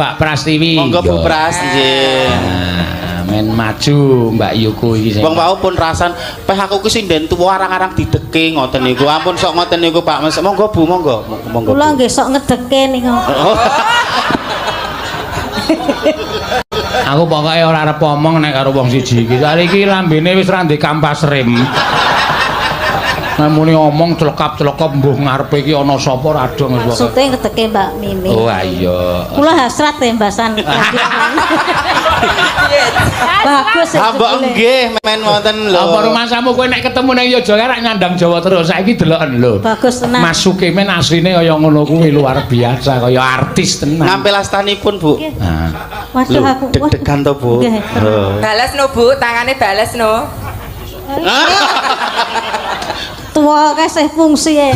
Mbak Prastiwi. Monggo Bu Yo. Pras nggih. Nah, men maju Mbak Yuku iki sing. Wong wau pun rasan peh aku ki sinden tuwa arang-arang dideke ngoten niku. Ampun sok ngoten niku Pak Mas. Monggo Bu, monggo. Monggo. Kula Bu. nggih sok ngedeke niku. Oh. Aku pokoke ora arep omong nek karo wong siji iki. Soale iki lambene wis ra ndek kampas rem. Nek muni omong clekap-clekop mbuh ngarepe iki ana sapa ra dong wis pokoke. Maksude ngedeke Mbak Mimi. Oh iya. Kula hasrat ya mbasan. Bagus Ha mbok jebule. nggih men wonten lho. Apa rumasamu kowe nek ketemu nang Yogyakarta rak nyandang Jawa terus. Saiki deloken lho. Bagus tenan. Masuke men asline kaya ngono kuwi luar biasa kaya artis tenan. Ngampil astanipun Bu. Nah. Waduh Lho, aku. deg-degan to Bu. Nggih. Oh. Bales no Bu, tangane bales no. Tuwa kae sih fungsi e.